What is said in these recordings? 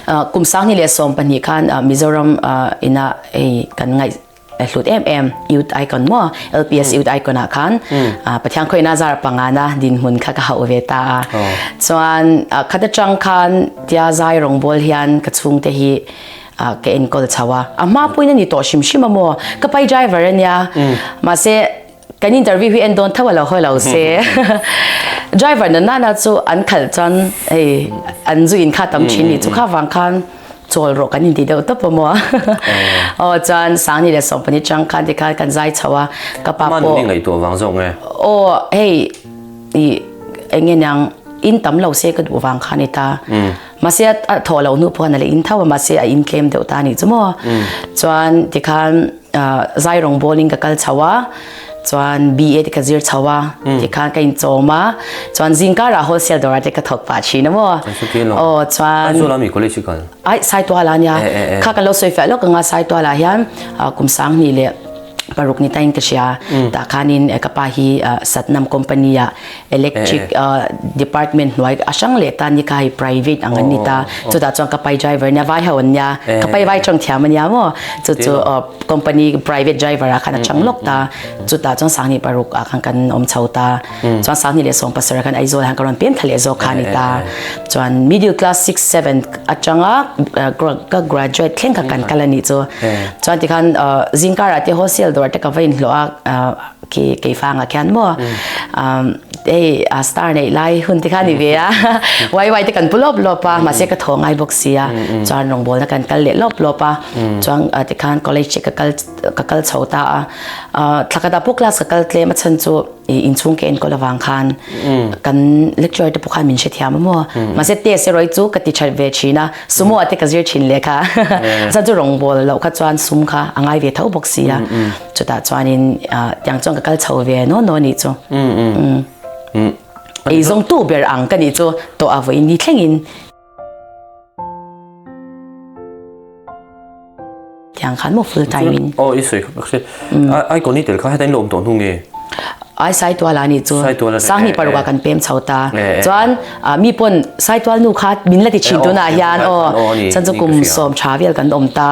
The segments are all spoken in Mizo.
Kum 2012 khan Mizoram ina hei kan ngaih hlut em em Youth Icon maw LPS Youth Icon ah khan Pathian khawina zar pangana dinhmun kha ka hauh ve ta a. Chuan khat atang khan tia zai rawngbawl hian ka chhungte hi ka enkawl chho a. A hma puiin a ni tawh hrim hrim a maw ka pai driver a nia. Mahse Kan interview hi en dawn tho a lo haw lo se. Driver na nana chu an khalh chuan hei an zu in kha tam thin ni chu kha vang khan chawl rawh kan inti deuh tawp a maw. Aw chuan Sangni leh Sawmpani chang khan tikhan kan zai chho a ka pa pawh. Mahni ngaihtuah vang zawk nge? Aw hei i eng nge niang in tam lo se ka duh vang kha ni ta. Mahse a thawh loh hnu pawh khan a la in tho a mahse a in tlem deuh ta a nih chu maw. Chuan tikhan Zai rawngbawl in ka kal chho a, chuan BA te ka zir chho a, tikhan ka inchawm a, chuan zingkarah wholesale dawrah te ka thawk pah thin a maw. Aw chuan. Aizawl ah mi college i kal? Ai Saitual ah nia, kha ka lo sawi fiah lawk ang a, Saitual ah hian kum 2006 ni tain ka hria, tah khanin ka pa hi Satnam company ah Electric department hnuai a hrang leh ta ni kha hei private ang an ni ta chutah chuan ka pai driver nia vai ho an nia ka pai vai tawng thiam a nia maw chu chu company private driver ah khan a chang lawk ta chutah chuan 26 ah khan kan awm chho ta chuan 2017 ah khan Aizawl ah khan ka rawn pem thla leh zawk kha a ni ta chuan middle class 6 7 atanga ka graduate thleng kha kan kal a nih chu chuan tikhan zingkarah te wholesale dawr te ka va inhlawh a Khi keifanga khian maw hei a star nei lai hun te kha ni ve a wai wai te kan pu lawp lawp a mahse ka thaw ngai bawk sia chuan rawngbawlna kan kal leh lawp lawp a chuan tikhan college te ka kal ka kal chho ta a thlakhat ah pawh class ka kal tlem a chhan chu i inchhung ka enkawl avang khan kan lecturer te pawh khan min hrethiam a maw mahse test erawh hi chu ka ti that ve thin a sumo ah te ka zir thin leh kha chuan chu rawngbawl loh kha chuan sum kha a ngai ve tho bawk sia. Chutah chuanin tiang chuan ka kal chho ve naw naw nih chu. Ei zawngtu ber ang ka nih chu tawh a vawiin ni thlengin. Tiang khan maw full time in. Aw i sawi kha ka hria. Ai kawni tel kha heta in lo awm tawh hnu nge? Ai Saituala nih chu. 2006 ah kan pem chho ta. Chuan Mi pawn Saitual nu kha min la ti thin tunah hian aw chan chu kum sawm tha vel kan awm ta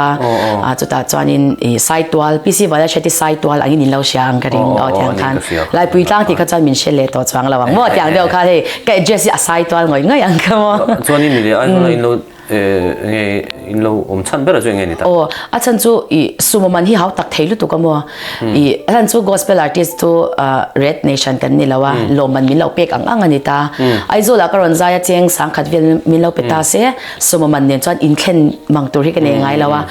a chutah chuanin i Saitual PC Valachheti Saitual angin in lo hria ang ka ring aw tiang khan Laipui tlang tih kha chuan min hre leh tawh chuang lo ang maw tiang deuh khan hei ka address hi a Saitual ngawih ngawih ang kha maw. Chuanin mi leh Aizawl ah in lo Nge in lo awm chhan ber a chu enge ni ta? Aw, a chhan chu i sumo man hi hau tak thei lutuk a maw? I a chhan chu gospel artist chu Red Nation kan ni lo a, lawmman min lo pek ang ang a ni ta. Aizawl ah ka rawn zai a cheng sangkhat vel min lo pe ta se, sumo man nen chuan inthlen mang tur hi ka nei ngai lo a.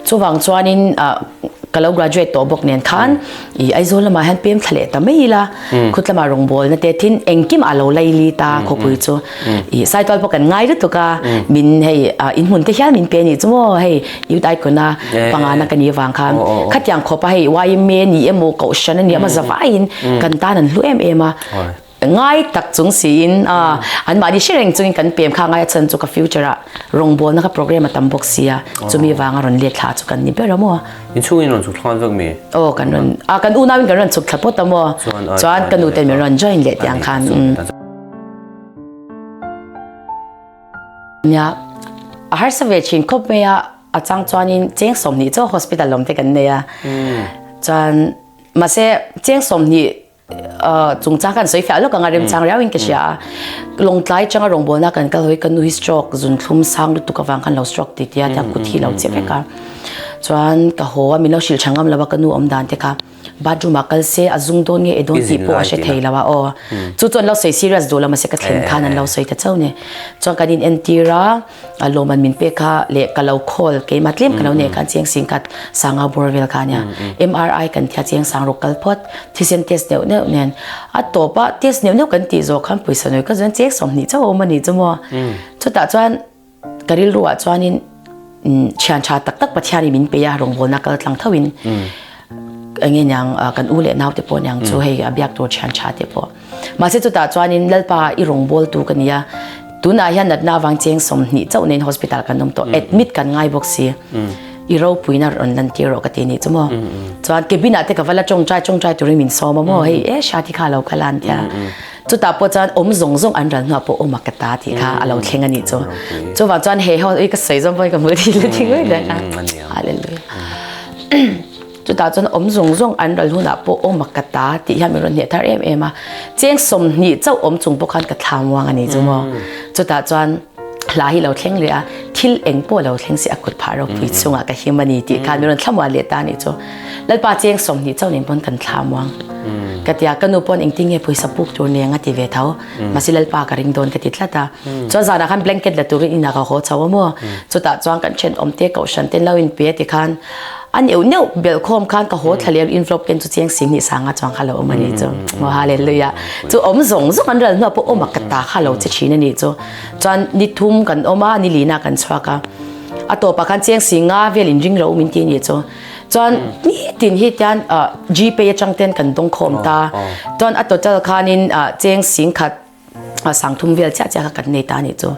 Chuvang chuanin ka lo graduate tawh bawk nen khan i Aizawl lamah hian pem thla leh ta mai ila, khut lamah rawngbawlna te thin engkim a lo laili ta khawpui chu. I Saitual pawh kan ngai lutuk a, min hei in hmun te hian min pe anih chu maw hei Youth Icon a pangana ka nih avang khan khatiang khawp a hei YMA ni emaw Kohhran a ni emaw zavaiin kan tan an hlu em em a, ngai tak chung siin anmahni hre reng chungin kan pem kha ngai a chhan chu ka future ah rawngbawlna kha program a tam bawk sia chumi vanga rawn let thla chu kan ni ber a maw. Inchhungin rawn chhuk thla vek mi? Aw kan rawn a kan unauin kan rawn chhuk thla pawt a maw chuan ka nu ten min rawn join leh tiang khan. Nia, a harsa ve thin khawp mai a, a chang chuanin cheng 20 chaw hospital lawm te kan nei a. Chuan mahse cheng 20 chungchang kan sawi fiah lawk ang a remchang riau in ka hria a. Lawngtlai changa rawngbawlna kan kal hawi ka nu hi stroke zunthlum sang lutuk avang khan lo stroke ti tia tia kut hi lo che vek a. Chuan ka haw a min lo hrilh tha ngam lo a ka nu awm dan te kha. Bathroom ah kal se a zung dawn nge e dawn tih pawh a hre thei lo a aw. Chu chu an lo sawi serious duh lo mahse ka thlen khan an lo sawi ta chauh ni. Chuan kan in entir a, a lawmman min pek kha leh ka lo call keimah tlem ka lo nei khan chiang sing khat sanga bawr vel kha ania. MRI kan thia chiang sang ruk kal phawt, thisen test neuh neuh nen a tawp a test neuh neuh kan tih zawh khan pawisa nawi ka chuan cheng 20 chauh a awm a nih chu maw. Chutah chuan Ka rilruah chuanin thian tha tak tak Pathianin min pe a, rawngbawlna kal tlang thoin eng nge niang kan u leh naute pawh niang chu hei a biak tur thian tha te pawh. Mahse chutah chuanin Lalpa i rawngbawltu ka ni a, tunah hian natna avang cheng 20 chauh nen hospital kan awm tawh, admit kan ngai bawk si, i ropuina rawn lantir rawh ka ti nih chu maw. Chuan cabin ah te ka va la tawngtai tawngtai turin min sawm a maw, hei e Shati kha a lo kal a an tia. Chutah pawh chuan awm zawng zawng an ral hnuah pawh awm a ka ta tih kha a lo thleng a nih chu. Chuvang chuan he ho i ka sawi zawng pawhin ka hmu thil a ti ngawih reng a. Hallelujah. Chutah chuan awm zawng zawng an ral hunah pawh awm a ka ta tih hian min rawn hneh thar em em a. Cheng 20 chauh awm chung pawh khan ka thla muang a ni chu maw. Chutah chuan hla hi lo thleng leh a, thil eng pawh lo thleng se a kut phah ropui chungah ka him a ni tih khan min rawn thlamuan leh ta a nih chu. Lalpa cheng 20 chauh nen pawn kan thla muang. Ka ti a, ka nu pawn engtin nge pawisa puk tur neng a ti ve tho. Mahse Lalpa ka ring dawn ka ti tlat a. Chuan zanah khan blanket la turin inah ka haw chho a maw. Chutah chuan kan thenawm te kohhran te lo inpe ti khan a neuh neuh belh khawm khan ka haw thla leh envelope ken chu cheng 20 sanga chuan kha lo awm a nih chu. Maw hallelujah. Chu awm zawng zawng an ral hnuah pawh awm a ka ta kha lo che thin a nih chu. Chuan ni thum kan awm a, ni lina kan chhuak a. A tawpah khan cheng 50 vel in ring lo min ti a nih chu. Chuan nitin hi tian Gpay atang ten kan dawng khawm ta. Chuan a total khanin cheng 10,000 sangthum vel chiah chiah kha kan nei ta a nih chu.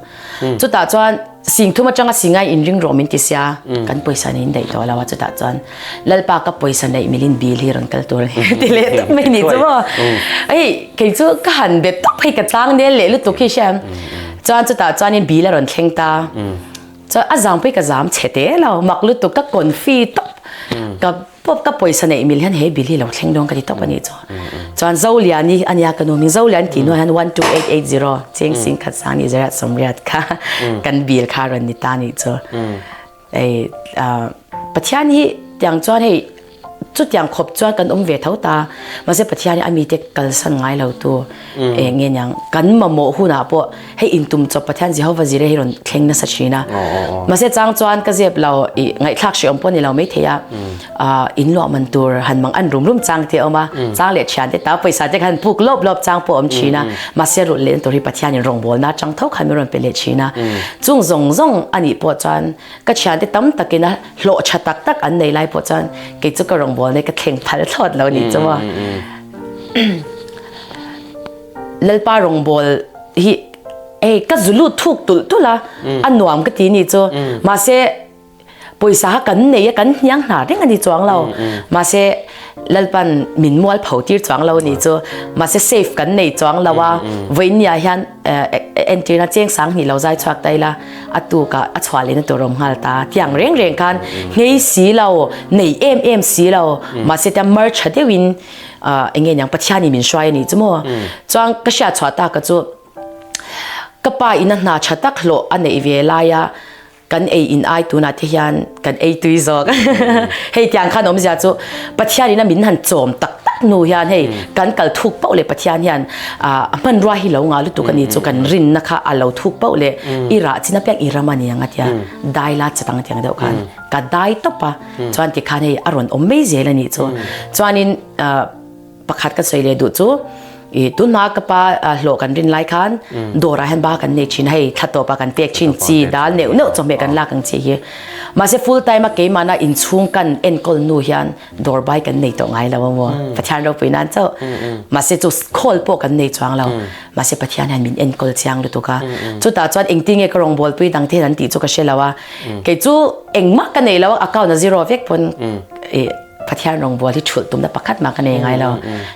Chutah chuan 10,000 atanga 50 in ring rawh min ti sia kan pawisa nei in daih tawh lo a chutah chuan Lalpa ka pawisa neih milin bill hi rawn kal tur a ni ti leh tawp mai a nih chu maw. Hei kei chu ka han bet tawp hei ka tlang nel leh lutuk hi hriam. Chuan chutah chuanin bill a rawn thleng ta. Chuan a zam pawh hi ka zam chhe te lo, mak lutuk ka confi tawp, ka pawp ka pawisa neih mil hian he bill hi lo thleng dawn ka ti tawp a nih chu. Chuan Zoliani a nia ka nu hming Zolian tih hnuah hian 12880 cheng 10,000 sang nih zariat 80 kha kan bill kha rawn ni ta nih chu. Ei Pathian hi tiang chuan hei Chutiang khawp chuan kan awm ve tho ta. Mahse Pathian hi a mite kalsan ngai lo tu eng nge niang kan mamawh hunah pawh hei intum chawp Pathian Jehovah Jireh hi rawn thleng nasa thin a. Mahse chang chuan ka zep lo i ngaihthlak hrehawm pawh ni lo maithei a in luah man tur han mang an rum rum chang te a awm a, chang leh thian te ta pawisa te kha han puk lawp lawp chang pawh a awm thin a. Mahse rulh lehna tur hi Pathian in rawngbawlna atang tho khan min rawn pe leh thin a. Chung zawng zawng anih pawh chuan Ka thiante tam takin a hlawh tha tak tak an nei lai pawh chuan kei chu ka rawngbâwl nei ka thleng phal thlawt lo nih chu maw. Lalpa rawngbâwl hi hei ka zu lut thuk tulh tulh a, a nuam ka ti nih chu. Mahse pawisa kha kan nei a, kan hniang hna reng a ni chuang lo. Mahse Lalpan min mual pho tir chuang lo nih chu. Mahse safe kan nei chuang lo a, vawiinniah hian entirna cheng 2000 lo zai chhuak ta ila, a tukah a chhuah lehna tur a awm nghal ta. Tiang reng reng khan nghei si lo, nei em em si lo, mahse tiang mar tha deuhin eng nge niang Pathianin min hruai a nih chu maw. Chuan ka hriat chhuah tak ka chu ka pa ina hna tha tak hlawh a neih ve laia kan ei in ai tunah te hian kan ei tui zawk. Hei tiang khan awmzia chu Pathianin a min han chawm tak tak hnu hian hei kan kal thuk pauh leh Pathian hian a hmanrua hi lo ngah lutuk a ni chu kan rinna kha a lo thuk pauh leh i rah chin apiang i ram a ni ang a tia dai la chat ang tiang deuh khan ka dai tawp a chuan tikhan hei a rawn awm mai zel a nih chu chuanin Pakhat ka sawi leh duh chu i tunhma ka pa hlawh kan rin lai khan dawrah hian ba kan nei thin a hei thla tawpah kan pek thin chi dal neuh neuh chawhmeh kan lak ang chi hi. Mahse full time a keimahna inchhung kan enkawl hnu hian dawr bai kan nei tawh ngai lo a maw Pathian ropui nan chauh. Mahse chu khawl pawh kan nei chuang lo. Mahse Pathian hian min enkawl chiang lutuk a. Chutah chuan engtin nge ka rawngbawlpui dang te hian an tih chu ka hre lo a. Kei chu engmah ka nei lo a account a zero vek pawn i Pathian rawngbâwl hi ṭhulh tumna pakhat mah ka nei ngai lo.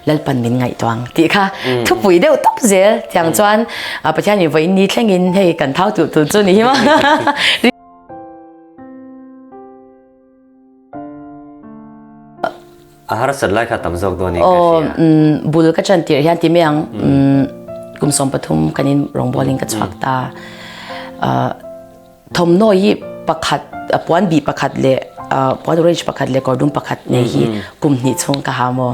Lalpan min ngaihtuah ang tih kha thupui deuh tawp zel tiang chuan Pathian in vawiin ni thlengin hei kan thau tulh tulh chu ni hi maw. A harsat lai kha tam zawk dawn in ka hria. Aw bul ka ṭan tirh hian ti mai ang kum 13 kan in rawngbâwlin ka chhuak ta. Thawmhnaw hi pakhat puan bih pakhat leh puan orange pakhat leh kawr dum pakhat nei hi kum hnih chhung ka ha maw.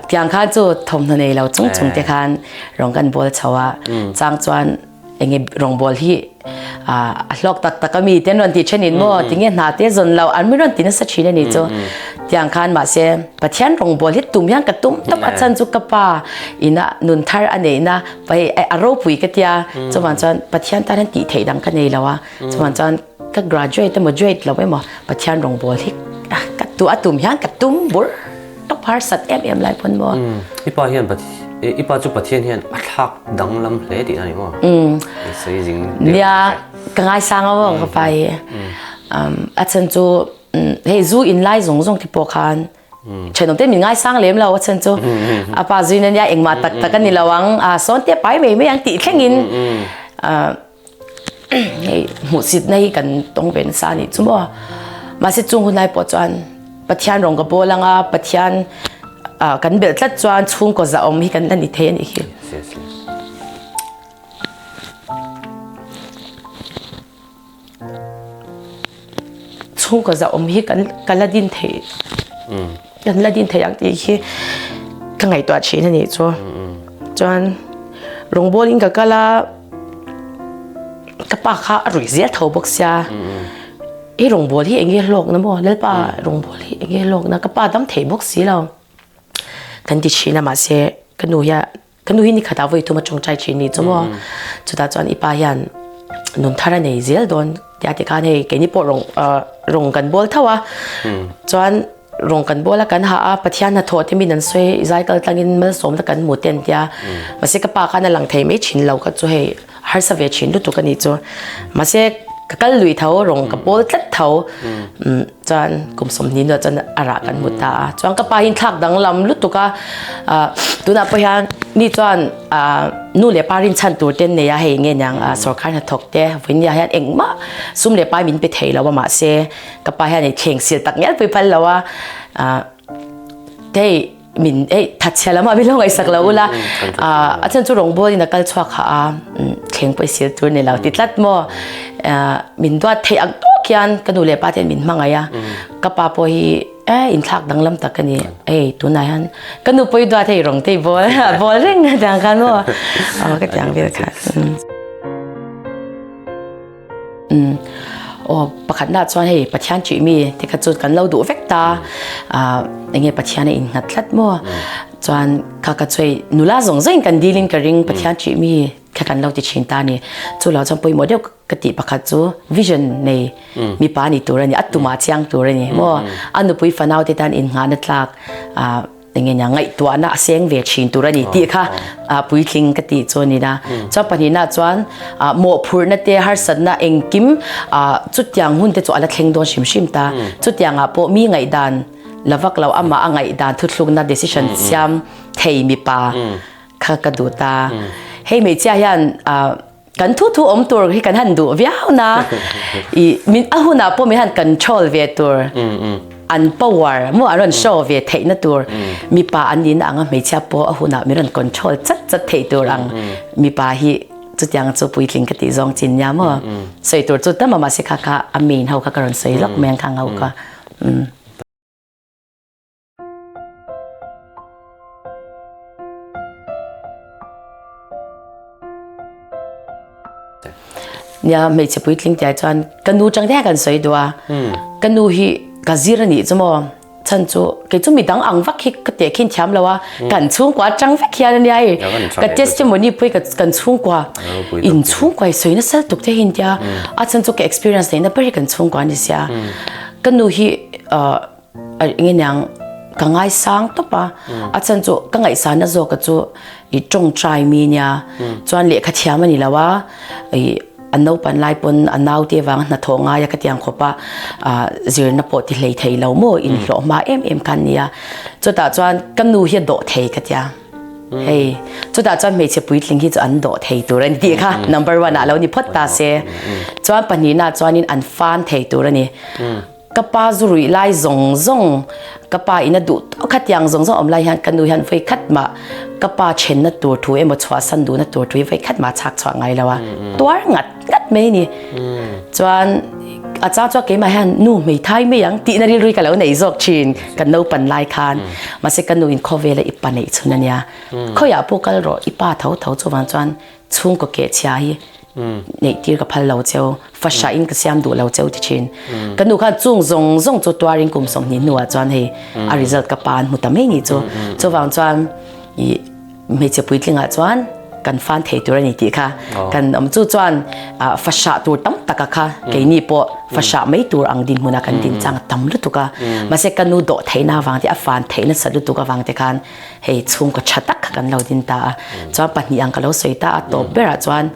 Tiang khan chu thawmhnaw nei lo chung chung te khan rawng kan bawl chho a. Chang chuan enge rawngbawl hi a hlawk tak tak a mi te an rawn ti then in maw tinge hna te zawn lo an mi rawn ti nasa thin a ni chu. Tiang khan mahse Pathian rawngbawl hi tum hian ka tum tawp a chan chu ka pa ina nun thar a neihna Pai a ropui ka tia chuan chuan Pathian tan hian tih theih dang ka nei lo a chuan chuan ka graduate emaw graduate lo emaw Pathian rawngbawl hi ka tu a tum hian ka tum bur tawp harsat em em lai pawn maw. I pa hian i pa chu Pathian hian a thlak danglam hle tih a ni maw? Sawi zing deuh. Nia ka ngaisang a maw ka pa hi a chhan chu hei zu in lai zawng zawng te pawh khan. Thenawm te min ngaisang lem lo a chhan chu a pa zuin ania engmah tak tak a ni lo ang a sawn te pai mai mai ang tih thlengin hei hmuhsitna hi kan tawng ve nasa a nih chu maw. Mahse chung hun lai pawh chuan Pathian rawng ka bawl anga Pathian kan belh tlat chuan chhungkaw zahawm hi kan la ni thei a nih hi. Chhungkaw zahawm hi kan ka la din thei kan la din thei ang tih hi ka ngaihtuah thin a nih chu. Chuan rawngbawl in ka kal a ka pa kha a ruih zel tho bawk sia i rawngbawl hi eng nge hlawkna maw Lalpa rawngbawl hi eng nge hlawkna ka pa dam thei bawk si lo kan ti thin a mahse ka nu hian Ka nu hi ni khatah vawi thum a tawngtai thin ni chu maw. Chutah chuan i pa hian nun thar a nei zel dawn tia ti khan hei keini pawh rawng rawng kan bawl tho a. Chuan rawng kan bawl a kan hah a Pathian hnathawh te min an sawi zai kal tlangin malsawmna kan hmu te an tia. Mahse ka pa khan a lang thei mai thin lo kha chu hei harsa ve thin lutuk a nih chu. Mahse ka kal lui tho rawng ka bawl tlat tho. Chuan kum 20 nuah chuan a rah kan hmu ta a. Chuan ka pa hi thlak danglam lutuk a, tunah pawh hian mi chuan nu leh pa rinchhan tur te an nei a, hei nge niang sorkar hnathawk te vawinia hian engmah sum leh pai min pe thei lo a mahse ka pa hian ei thleng sil tak ngial pui phal lo a, hei min ei thatchhia lamah min lo ngaihsak lo ula a chhan chu rawngbawl in a kal chhuak kha a thleng pawh i sil tur ni lo ti tlat maw min duat theih ang tawk hian ka nu leh pa te min hmangaih a ka pa pawh hi e inthlak danglam tak a ni hei tunah hian ka nu pawh i duat hei rawng te i bawl bawl reng a tiang khan maw ka tiang vel khan. Umm aw pakhatna chuan hei Pathian tih mi te kha chu kan lo duh vek ta ah enge Pathian a innghat tlat maw chuan kha ka chu hei nula zawng zawng in kan dil in ka ring Pathian tih mi kha kan lo ti thin ta a ni chu lo chuan pawimawh deuh ka tih pakhat chu vision nei mipa ni tur a ni a tumah chiang tur a ni maw a nupui fanau te tan innghahna tlak ah. Enge nia ngaihtuahna a seng ve thin tur a ni tih kha puitling ka tih chu a ni na. Chuan pahnihna chuan mawhphurhna te harsatna engkim chutiang hun te chu a la thleng dawn hrim hrim ta. Chutiangah pawh mi ngaihdan la vak lo amah a ngaihdan thuthlukna decision siam thei mipa kha ka duh ta. Hei hmeichhia hian Kan thu thu awm tur hi kan han duh viau na i min a hunah pawh min han control ve tur an power maw an rawn show ve theihna tur mipa an nihna anga hmeichhia pawh a hunah min rawn control chat chat theih tur ang mipa hi chutiang chu puitling ka tih zawng chin nia maw sawi tur chu tam a mahse kha kha a main ho kha ka rawn sawi lawk mai ang khang ho kha. Nia hmeichhe puitling tihah chuan ka nu chang te kan sawi duh a ka nu hi ka zir a nih chu maw chhan chu kei chu midang ang vak hi ka teh khin thiam lo a kan chhungkua atang vek hian ania hei ka testimony pawh hi kan chhungkua in chhungkua hi sawi nasa lutuk te hi an tia a chhan chu ka experience neihna ber hi kan chhungkua a ni sia ka nu hi Enge niang ka ngaisang tawp a, a chhan chu ka ngaihsana zawk a chu i tawngtai mi nia chuan lehkha thiam a ni lo a, i a naupan lai pawn a naute vanga hnathawh ngai a ka tiang khawp a, zirna pawh ti hlei thei lo maw inhlawh hma em em kha an ni a, chutah chuan ka nu hi a dawh thei ka tia. Hei, chutah chuan hmeichhe puitling hi chu an dawh thei tur a ni tih kha number one ah lo ni phawt ta se. Chuan pahnihna chuanin an fan thei tur a ni. Ka pa zu ruih lai zawng zawng, ka pa in a duh tawh khatiang zawng zawng awm lai hian ka nu hian vawi khat mah ka pa thenna tur thu emaw chhuahsan duhna tur thu hi vawi khat mah chhak chhuah ngai lo a, tuar ngat ngat mai a ni. Chuan a chang chuan keimah hian nu hmeithai mai ang tihna rilru hi ka lo nei zawk thin kan naupan lai khan. Mahse ka nu in khawvela i pa neih chhun a nia, khawiah pawh kal rawh i pa tho tho chuvang chuan chhungkaw kehchhia hi neih tir ka phal lo cheu, fahrah in ka siam duh lo cheu ti thin. Ka nu khan chung zawng zawng chu tuarin kum 20 hnuah chuan hei a result ka pa an hmu ta mai ni chu. Chuvang chuan i hmeichhe puitlingah chuan kan fan thei tur a ni tih kha kan awm. Chu chuan fahrah tur tam taka kha keini pawh fahrah mai tur ang dinhmunah kan din chang tam lutuk a. Mahse ka nu dawh theihna avang te a fan theih nasa lutuk avang te khan Hei chhungkaw tha tak kha kan lo din ta a, chuan pahnih ang ka lo sawi ta a, tawp berah chuan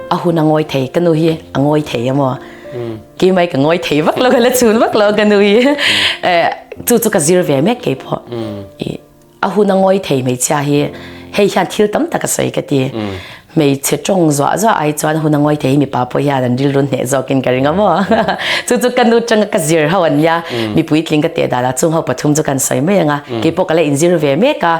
a hun a ngawi thei, ka nu hi a ngawi thei emaw? Keimai ka ngawi thei vak lo ka la chhun vak lo ka nu hi. Chu chu ka zir ve mek keipawh. A hun a ngawi thei hmeichhia hi hei hian thil tam tak a sawi ka ti. Hmeichhe tawng zuah zuah ai chuan hun a ngawi thei hi mipa pawh hian an rilru hneh zawkin ka ring a maw. Chu chu ka nu tanga ka zir ho an nia, mi puitling ka teh danah chung ho pathum chu kan sawi mai ang a, keipawh ka la inzir ve mek a.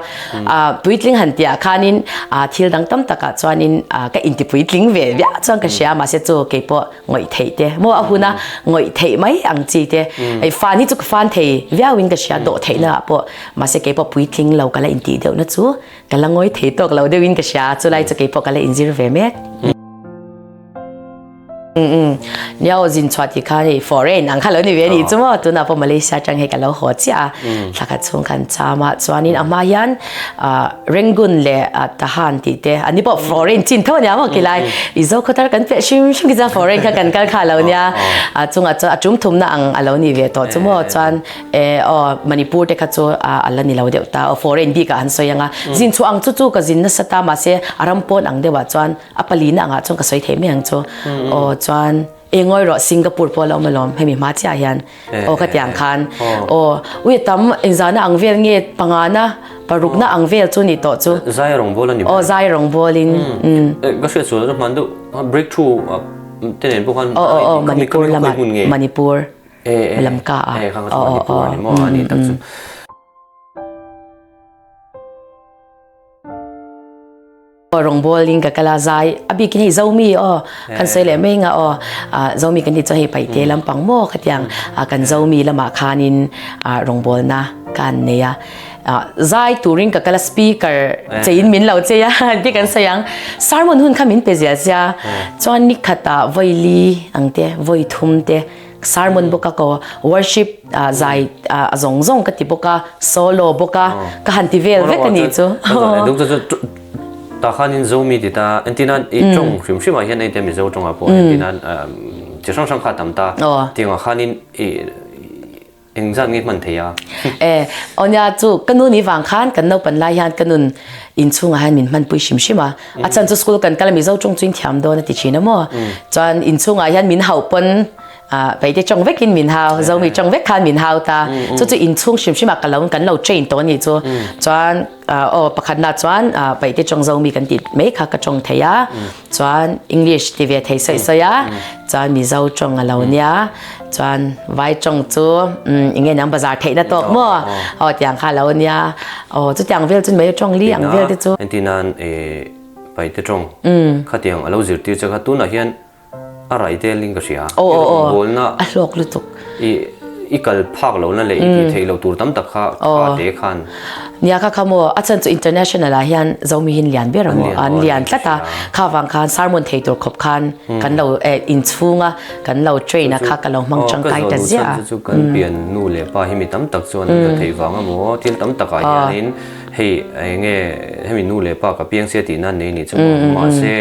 Puitling han tihah khanin thil dang tam takah chuanin ka inti puitling ve viau chuan ka hria mahse chu keipawh ngawih theih te maw a huna ngawih theih mai ang chi te hei fan hi chu ka fan thei viau in ka hria dawh theih na ah pawh mahse keipawh puitling lo ka la intih deuh na chu ka la ngawi thei tawk lo deuh in ka hria chulai chu keipawh ka la inzir ve mek. Nia aw zin chhuah tih khan hei foreign ang kha lo ni ve anih chu maw tunah pawh Malaysia atang hei ka lo haw chiah a thla khat chhung khan cham a chuanin a hma hian Rangoon leh Tahan tih te an ni pawh foreign chin tho ania maw kilai i zo khawthar kan peh hrim hrim khi chuan foreign kha kan kal kha lo nia a chungah chuan a tum thumna ang a lo ni ve tawh chu maw chuan e aw Manipur te kha chu a la ni lo deuh ta aw foreign bikah an sawi ang a zin chhuah ang chu chu ka zin nasa ta mahse a ram pawn ang deuhah chuan a palina angah chuan ka sawi thei mai ang chu aw chuan e ngawi rawh Singapore pawh a la awm alawm hemi hma chiah hian aw ka tiang khan aw ui tam inzahna ang vel nge pangana parukna ang vel chu ni tawh chu zai rawng bawl ani aw zai rawng bawlin ka hriat sual chu hman deuh breakthrough te nen pawh khan aw aw Manipur lamah Manipur lamka ah aw aw aw ani tak chu. Rawngbawlin ka kal a, zai a bikin hei Zomi aw kan sawi leh mai nga aw Zomi kan tih chuan hei Paihte lampang maw khatiang kan Zomi lamah khanin rawngbawlna ka an nei a, zai turin ka kal a speaker cheiin min lo chei a tih kan sawi ang, sermon hun kha min pe ziah ziah chuan nikhatah vawi li ang te vawi thum te Sermon bawk a ko worship zai a zawng zawng ka ti bawk a solo bawk a ka han ti vel vek a nih chu. Ta khanin Zomi ti ta entina i tawng hrim hrim ah hian hei te Mizo tawng ah pawh entina chi hrang hrang kha a tam ta tiang ah khanin i Engzat nge hman thei a? E, awnia chu ka nu ni vang khan kan naupan lai hian ka nun inchhungah hian min hmanpui hrim hrim a. A chhan chu school kan kal a Mizo tawng chu in thiam dawn a ti thin a maw. Chuan inchhungah hian min hauh pawn Paite tawng vekin min hau, Zomi tawng vek khan min hau ta. Chu chu inchhung hrim hrim ah ka lo kan lo train tawh a nih chu. Chuan aw pakhatna chuan Paite tawng Zomi kan tih mai kha ka tawng thei a. Chuan English ti ve thei sawi sawi a, chuan Mizo tawng a lo nia, chuan Vai tawng chu eng nge niang bazar theihna tawk maw aw tiang kha a lo nia, aw chutiang vel chu ni mai tawng li ang vel te chu. Entir nan Paite tawng khatiang a lo zirtir che kha tunah hian a rai tel in ka hria. Aw aw aw a hlawk lutuk. I kal phak lohna leh i tih theih loh tur tam tak kha kha te khan. Nia kha kha maw a chhan chu international ah hian Zomi hi an lian ber a maw an lian tlat a kha vang khan sermon thei tur khawp khan kan lo inchhung a kan lo train a kha ka lo hmang tangkai ta ziah a. Chu kan pian nu leh pa hi mi tam tak chuan an la theih vang a maw thil tam takah hianin hei enge hemi nu leh pa ka piang sia tihna an nei nih chu maw mahse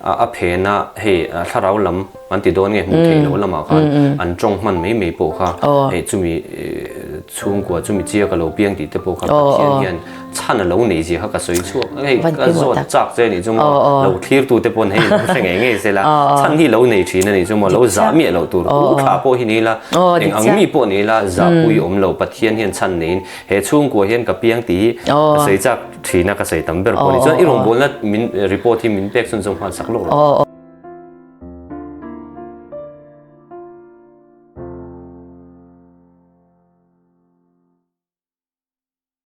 A phen a, hei thlarau lam an ti dawn nge hmuh theih loh lamah khan an tawng hman mai mai pawh kha hei chumi chhungkua chumi chiak a lo piang tih te pawh kha Pathian hian chhan a lo nei zia kha ka sawi chhuak hei ka zawt chak che anih chu maw lo thlir tu te pawn hei lo hre ngei ngei se la chhan hi lo nei thin anih chu maw lo zah miah loh tur u thla pawh hi ni ila eng ang mi pawh ni ila zahpui awm lo Pathian hian chhan neiin he chhungkua hian ka piang tih hi ka sawi chak Thina ka sawi tam ber pawh a ni. Chuan i rawngbawlna min report hi min pek chhunzawm nghal sak lawk rawh.